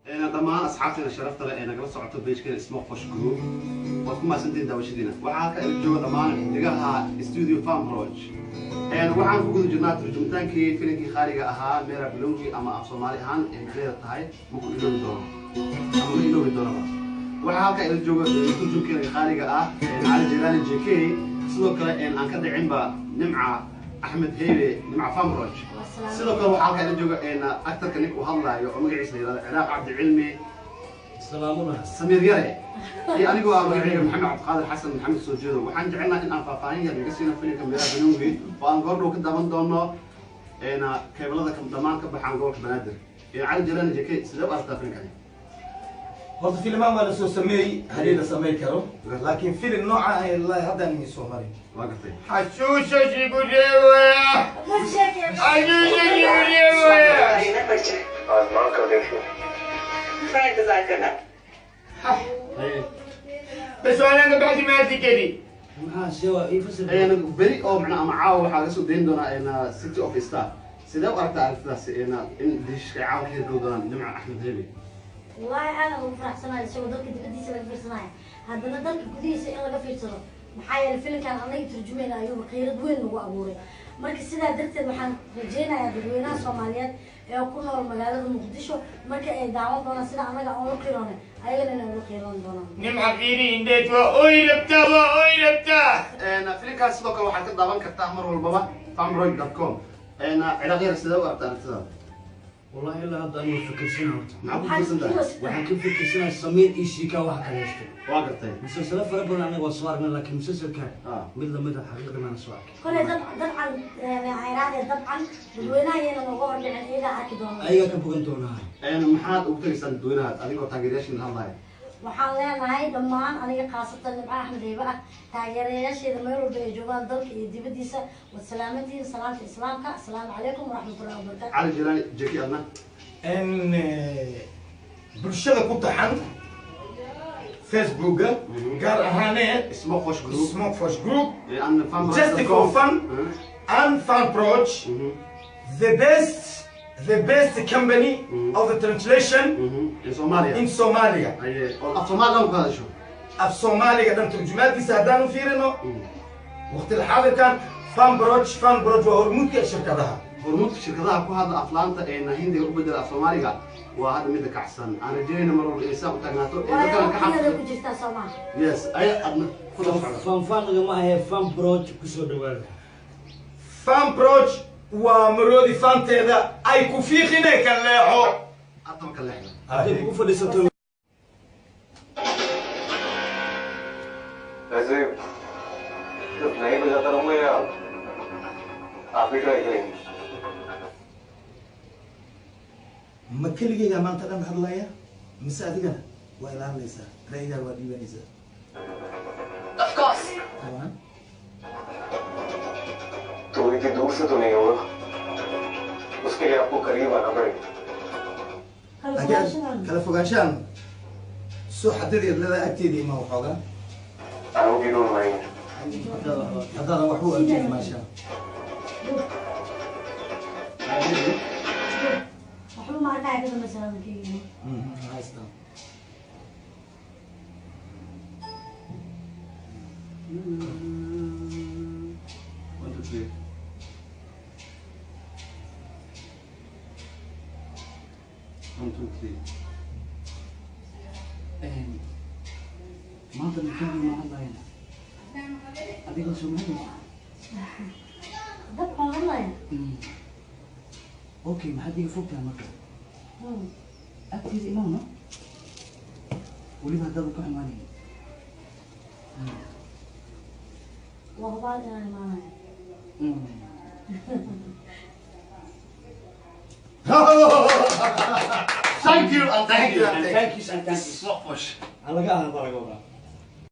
Dhammaan asxaabteena sharafta leh ee nagala socoto page-keena Smoke Fosh Group, waad ku mahadsantihiin daawashadiina. Waxaa halka ila jooga dhammaan xidigaha Studio Farm Lodge. Waxaan ku guda jirnaa turjumitaankii filinkii khaaliga ahaa Mera Bilowgi, ama af Soomaali ahaan ee macnaheeda tahay ma ku iloobi doono ama ma iloobi doonaba. Waxaa halka ila jooga turjumkeena khaaliga ah Cali Jalaali JK, sidoo kale aan ka dhicinba Nimca Axmed Heybe, Nimca Farm Lodge. Sidoo kale waxaa halka ila jooga actor-ka ninka uu hadlaayo oo magaciisa la yihahdo Ciraaq Cabdi Cilmi. Salaamuna. Samiir Yare iyo anigoo ah magacayga Maxamed Cabdiqaadir Xasan Maxamed Soo Jeedo. Waxaan jecelnaha in aan faahfaahin yar naga siino filimka Meeraha Banowgi oo aan goordhow ka daawan doono keebalada dhammaan ka baxaan gobolka Banaadir. Cali Jalaani JK, sidee u aragtaa filimkani? Horta filimaan waa la soo sameeyey hadii la samey karo, laakiin filim nooca ah ilaa haddaan ii soo marin. Waa gartay. Xasuusha shigureewaya, xasuusha shigureewaya. आजमा कर देखिए। मैं इंतजार करना। Bas waanaan baxdi maasikadi. Maxaa see waa ii fasir. Beri oo macnaa ama caawa waxaa laga soo dayn doonaa City of Star. Sidee u aragtaa aragtidaas in diishka ay caawa ka hirgeli doonaan, Nimca Axmed Hebe? Wallaahi aad ugu faraxsanahay isagoo dalka dibadiisa laga fiirsanayo, haddana dalka gudihiisa in laga fiirsado, maxaa yeelay filimkan anaga turjumayna ayuuba qiirad weyn nagu abuuray. Marka sidaa darteed waxaan rajeynayaa dadweynaha Soomaaliyeed ee ku nool magaalada Muqdisho marka ay daawan doonaan, sida anaga aan ula qiiroonay, ayagana inay ula qiiroon doonaan. Nimca, fiiri indheed, waa oy rabtaa, waa oy rabtaa. Filimkaas sidoo kale waxaad ka daawan kartaa mar walbaba farmroy.com. Ciraaq Yar, sidee u aragtaa aragtidaada? Wallahi ilaa hadda anigu fikirsana horta. Maxaa ku fiirsan tahay? Waxaan ka fikirsanaa Samiir iyo Shiika waxa kala haysto. Waa gartay. Musalsalo fara badan anaga waa soo aragnay, laakiin musalsalka mid lamid ah xaqiiqda maana soo arkay. Koley dabcan ciraaqee, dabcan dadweynaha iyana nooga hordhicin, iyagaa arki doona. Ayagaa ka bogan doonaa. Maxaad ugu tagaysaan dadweynaha adigoo taageerayaashiina hadlaya? Waxaan leenahay dhammaan, aniga khaasatan Nimco Axmed Heybe ah, taageerayaasheeda meel walba ay joogaan dalka iyo dibadiisa, waad salaamantihiin, salaamta islaamka, asalaamu calaykum waraxmatullahi wabarakatu. Cali Jalaani Jeki, adna? In bulshada ku taxan Facebooka, gaar ahaaneed Smoke Fosh Group. Smoke Fosh Group. And Farm Just for fun and Fun Proch, the best company of the translation in Soomaaliya. In Somalia. Aye, oo af Soomaaliya ku hadasho. Af Soomaaliga dhan turjumaadkiisa haddaan u fiirino waqti xaadirkan, Fan Broch, Fan Broch waa hormuudka shirkadaha. Hormuudka shirkadaha ku hadla aflaanta ee hindiga u bedela af Soomaaliga waa hadda midda kacsan. Aan rajeynayna mar walba inay saa u taagnaato ee dadkana ka Waayo xaq ku jirtaa soomaa. Yes, ay adna ku daba socda. Fanfaaniga ma ahee, Fan Broch kusoo dhawaada. Fan Broch waa maroodi faanteeda ay ku fiiqine ka leexo. Haddaba ka leexda. Hadday kugu fadhiisato. वैसे सिर्फ मैं ही बजाता रहूंगा या आप भी ट्राई करेंगे? Ma keligeygaa maanta dhan hadlaya mise adigana waa ila hadlaysaa, ra'yigaaga waa dhiibanaysaa? Of course. Taban. तो इतनी दूर से तो नहीं होगा, उसके लिए आपको करीब आना पड़ेगा। Kala laakiin fogaanshahan. Kala fogaanshahan soo xadadeed leedahay agteedii ma waxoogaa. I hope you don't mind. Haddaadan waxba u arkin, maasha. Waxba ma arkaya ka dambaysa hadalkayga. Haystaa. One, two, three. One, two, three. Maanta ninkaan ma hadlayana, adiga soo mahadaysa. Dabcan hadlaya. Okay, maxaad iga fogtahay marka? Agteeda imaam no weliba haddaad ka xumaanayn. Waa hubaal inaan imaanayo. Thank you and thank you and thank you and thank you. Smoke Fosh. Ha laga ahaa baa laga wadaa.